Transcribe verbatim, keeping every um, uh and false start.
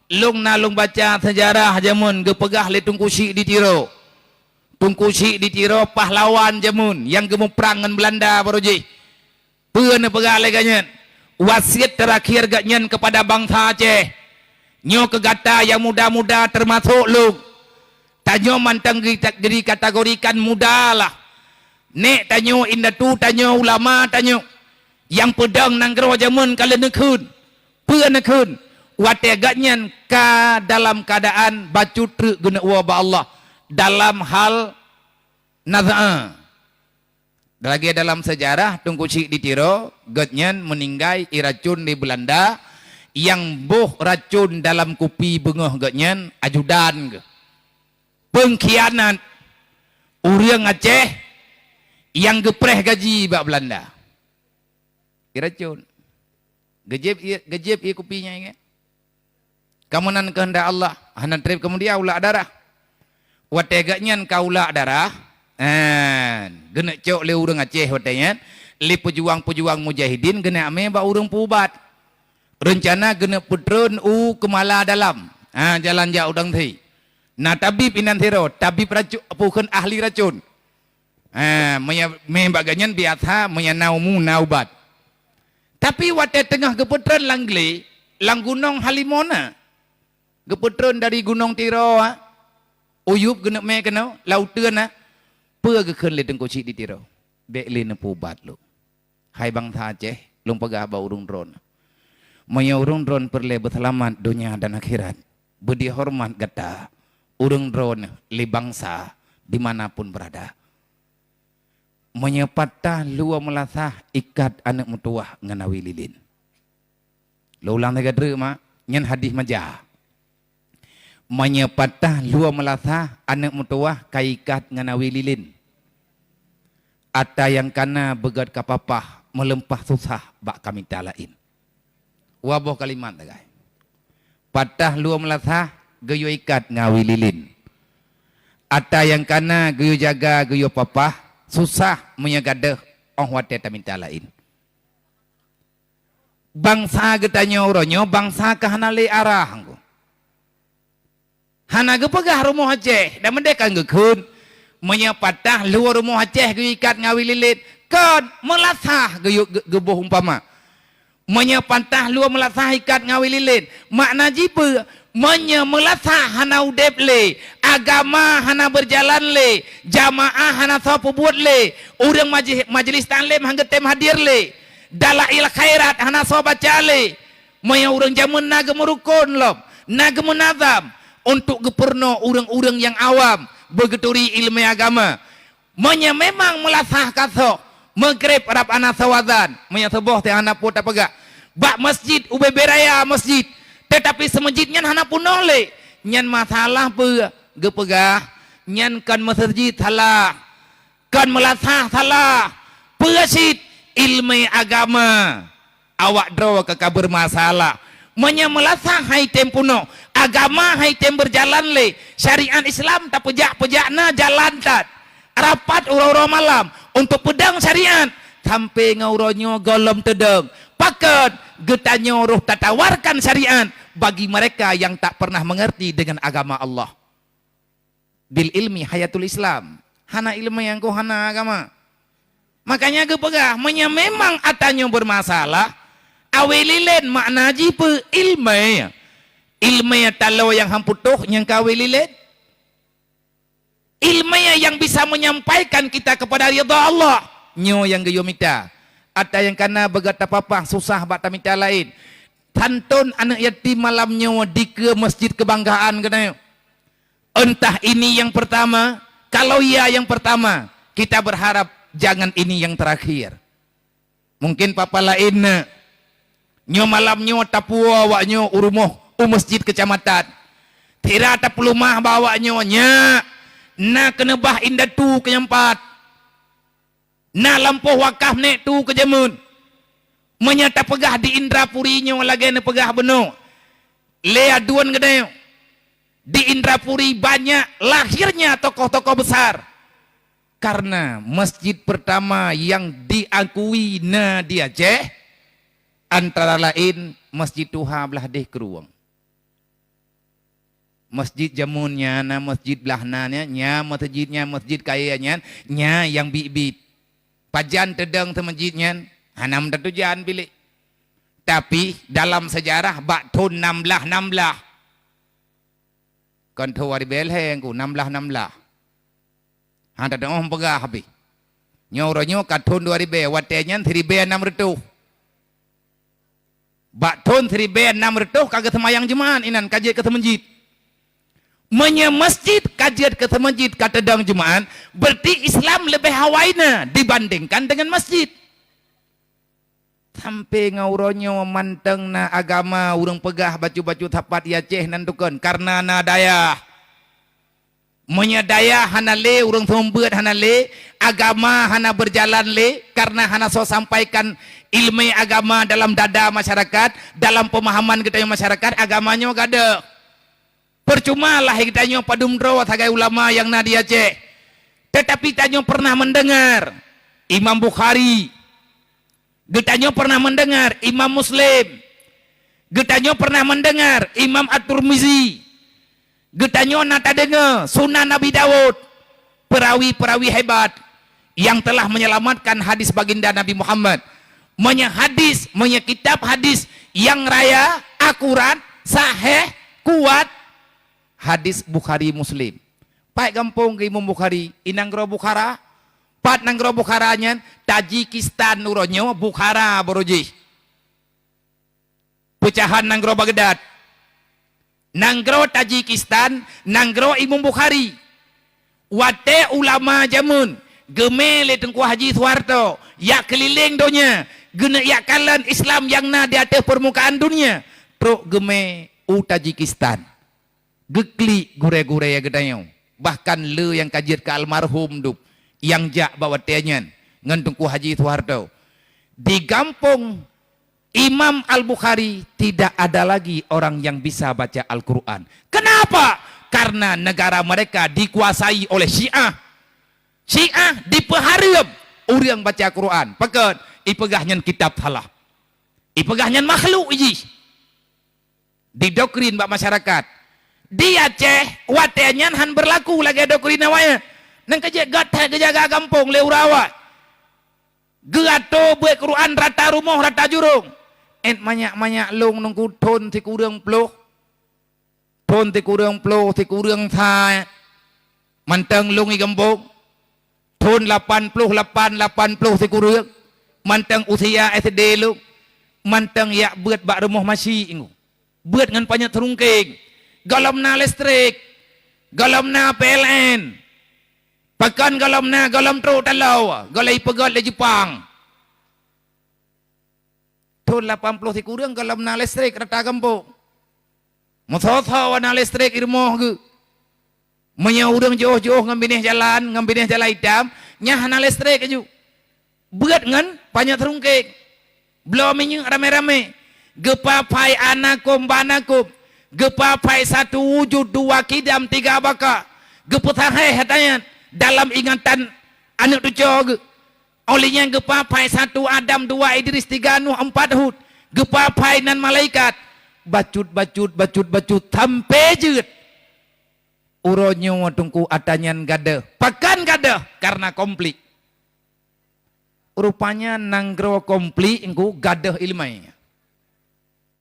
Lôn na lôn baca seujarah jameun geupeugah lé Teungku Chik di Tiro. Teungku Chik di Tiro pahlawan jameun nyang geumuprang ngon Beulanda baroe jih. Peue neupeugah lé gobnyan? Wasiet teurakhier gobnyan keupada bansa Aceh. Nyoe keu gata nyang muda-muda teumasok lôn. Tanyoe mantong geuta-, geurikategorikan muda lah. Nèk tanyoe, indatu tanyoe, ulama tanyoe nyang peudong nanggroe jameun ka lheueh neukheun. Peue neukheun? Watèe gobnyan ka dalam keuadaan bacut treuk geuneuk woe bak Allah dalam hal naz'a. Lagèe dalam seujarah Teungku Chik di Tiro, gobnyan meuninggai iracon lé Beulanda, nyang boh racon dalam kupi beungoh gobnyan ajudan geuh. Peungkhianat ureueng Aceh nyang geupreh gaji bak Beulanda. Iracon. Geujieb ie, geujieb ie kupi nyan ingat. Kamoe nan keuheundak Allah, hana trép keumudian ulak darah. Watèe gobnyan ka ulak darah, han, geuneuk cok lé ureueng Aceh watèe nyan, lé peujuang-peujuang mujahidin geuneuk amé bak ureueng peuubat. Reuncana geuneuk peutreun u Keumala Dalam. Ha, jalan jak u Dangthé. Na tabib inan sidroe, tabib racon, peue kheun ahli racon. Ha, meunyo mé bak gobnyan biasa, meunyo na umu na ubat. Tapi watèe teungoh geupeutreun lam glé, lam gunong Halimon na. Geupeutreun dari Gunong Tiro, ha. U Yub geuneuk mé keunoe, lam uteuen na. Peue geukheun lé Teungku Chik di Tiro? Bèk lé neupeuubat lôn. Hai bansa Aceh, lôn peugah bak ureueng droeneuh. Meunyo ureueng droeneuh peureulèe beuseulamat donya dan akhirat, beudihoreumat gata, ureueng droeneuh lé bansa di mana pun beurada. Meunyo patah luwa meulasah ikat aneuk meutuwah ngon awe lilin. Lôn ulang lagèe treuk, mak, nyan hadih maja. Meunyo patah luwa meulasah aneuk meutuwah ka ikat ngon awe lilin. Ata nyang kana beugèt ka papah meuleumpah susah bak ka mita laén. Dua boh kalimat sagai. Patah luwa meulasah geuyue ikat ngon awe lilin. Ata nyang kana geuyue jaga geuyue papah susah meunyo gadôh óh watèe tamita laén. Bansa geutanyoe uroe nyoe bansa ka hana lé arah ngku. Hana geupeugah rumoh Aceh, dan meudeh kan geukheun, meunyo patah luwa rumoh Aceh geuikat ngon awe lilin, kon meulasah geuyue-, geu-, geuboh umpama. Meunyo patah luwa meulasah ikat ngon awe lilin, makna jih peue? Meunyo meulasah hana udeb lé, agama hana beujalan lé, jamaah hana soe peubuet lé, ureueng majih-, majelis taklim hana geutem hadir lé, dalail khairat hana soe baca lé. Meunyo ureueng jameun na geumeurukon lom, na geumeunazam untuk geupeurunoe ureueng-ureueng nyang awam beugeuturi ileumèe agama. Meunyo memang meulasah ka sok, Maghrib rab ana soe azan, meunyo suboh teuh hana peue tapeugah. Bak masjid, ubé-bé raya masjid, teutapi seumeujid nyan hana peunoh lé. Nyan masalah peue geupeugah? Nyan kon meuseujid salah. Kon meulasah salah. Peue cit? Ileumèe agama awak droe ka, ka beureumasalah. Meunyo meulasah han item peunoh, agama han item beujalan lé, syariat Islam tapeujak-peujak na jalan that. Rapat uroe-uroe malam untuk peudong syariat, sampoe ngon uroe nyoe gohlom teudong. Pakon? Geutanyoe roh tatawarkan syariat bagi mereka yang tak pernah mengerti dengan agama Allah. Bil ilmi hayatul Islam. Hana ileumèe nyang ko hana agama. Makanya geupeugah, meunyo memang ata nyoe beureumasalah, awe lilén makna jih peue? Ileumèe. Ileumèe taloe nyang han putôh nyang ka awe lilén. Ileumèe nyang bisa menyampaikan kita kepada ridha Allah. Nyoe nyang geuyue mita. Ata nyang kana beugata papah susah bak tamita laén. Santôn aneuk yatim malam nyoe dikeue masjid kebanggaan geutanyoe. Entah ini yang pertama, kalau iya yang pertama, kita berharap jangan ini yang terakhir. Mungkin papa laén na. Nyoe malam nyoe tapuwoe awak nyoe u rumoh, u masjid kecamatan. Sira tapeuleumah bak awak nyoe, nyak, na keuneubah indatu keu nyang pat. Na lampôh wakaf nèk tu keu jameun. Meunyoe tapeugah di Indrapuri nyoe lagèe neupeugah bunoe lé aduen geutanyoe, di Indrapuri banyak lahirnya tokoh-tokoh besar. Karena masjid pertama yang diakui na di Aceh, antara laén Masjid Tuha Blahdeh Krueng. Masjid jameun nyan, na masjid blah na nyan, nya masjid nyan, masjid kayèe nyan, nya nyang biet-biet. Pajan teudong teumasjid nyan, hana meutatujan piléh. Tapi dalam sejarah bak thon nam blaih nam blaih. Kon thon dua ribèe lhèe ku, nam blaih nam blaih. Han tatu'oh peugah pih. Nyoe uroe nyoe ka thon dua ribèe, watèe nyan siribèe nam reutôh. Bak thon siribèe nam reutôh ka geuseumayang Jumat inan ka jeuet keu seumeujid. Meunyoe masjid ka jeuet keu seumeujid ka teudong Jumat, berarti Islam leubeh awai na dibandingkan dengan masjid. Sampoe ngon uroe nyoe mantong na agama ureuëng peugah bacut-bacut sapat di Aceh nan tukon, kareuna na dayah. Meunyoe dayah hana lé, ureuëng seumeubeuet hana lé, agama hana beujalan lé, kareuna hana soe sampaikan iéleumé agama dalam dada masyarakat, dalam peumahaman geutanyoe masyarakat, agama nyoe gadôh. Peucuma lahé geutanyoe padum droe sagai ulama nyang na di Aceh, teutapi tanyoe peureunah meudeungar Imam Bukhari, geutanyoe peureunah meudeungar Imam Muslim, geutanyoe peureunah meudeungar Imam At-Tirmizi, geutanyoe na tadeungoe Sunan Abi Dawud, peurawi-peurawi hebat nyang teulah menyelamatkan hadis baginda Nabi Muhammad. Meunyoe hadis, meunyoe kitab hadis nyang raya, akurat, sahih, kuat, hadis Bukhari Muslim. Pat gampông keu Imam Bukhari, i nanggroe Bukhara. Pat nanggroe Bukhara nyan, Tajikistan uroe nyoe, Bukhara baroe jih. Peucahan nanggroe Baghdad. Nanggroe Tajikistan, nanggroe Imam Bukhari. Watèe ulama jameun geumè lé Teungku Haji Soeharto jak keulileng donya, geuneuk jak kalon Islam nyang na di ateueh peurmukaan dunia, trok geumè u Tajikistan. Geuklik gurèe-gurèe geutanyoe, bahkan le nyang ka jeuet keu almarhum dum nyang jak bak watèe nyan ngon Teungku Haji Soeharto. Di gampông Imam Al-Bukhari tidak ada lagi orang yang bisa baca Al-Quran. Kenapa? Karena negara mereka dikuasai oleh Syiah. Syiah dipeuhareuem ureuëng baca Quran. Pakon? Ipeugah nyan kitab salah. Ipeugah nyan makhluk jih. Didoktrin bak masyarakat. Di Aceh, watèe nyan han beurlaku lagèe doktrin awaknyan. Nyan ka jeuet göt that geujaga gampông lé ureuëng awak. Geuatô beuet Quran rata rumoh, rata jurông. Ét manyak-manyak lông nungku thon sikureueng ploh. Thon sikureueng ploh, sikureueng sa. Mantong lông i gampông. Thon lapan ploh lapan, lapan ploh sikureueng. Mantong usia S D lông. Mantong jak beuet bak rumoh masyik ngu. Beuet ngon panyöt seurungkeng. Gohlom na listrik. Gohlom na P L N. Pakon gohlom na, gohlom trok taloe, gohlom ipeugöt lé Jepang. Thon lapan ploh sikureueng gohlom na listrik rata gampông. Meusoe-soe na listrik i rumoh geuh. Meunyoe ureuëng jiôh-jiôh ngon binéh jalan, ngon binéh jalan itam, nyan hana listrik aju. Beuet ngon panyöt seurungkeng. Bloe minyeuk ramé-ramé. Geupaphai anakum banakum. Geupaphai satu wujud, dua kidam, tiga baka. Geupeusahé hata nyan dalam ingatan aneuëk tuco geuh. Óh lheueh nyan geupaphai satu Adam, dua Idris, tiga Nuh, empat Hud. Geupaphai nan malaikat. Bacut, bacut, bacut, bacut, sampoe jeuet. Uroe nyoe Teungku ata nyan gadôh. Pakon gadôh? Kareuna konflik. Rupanya nanggroe konflik Teungku gadôh iéleumé.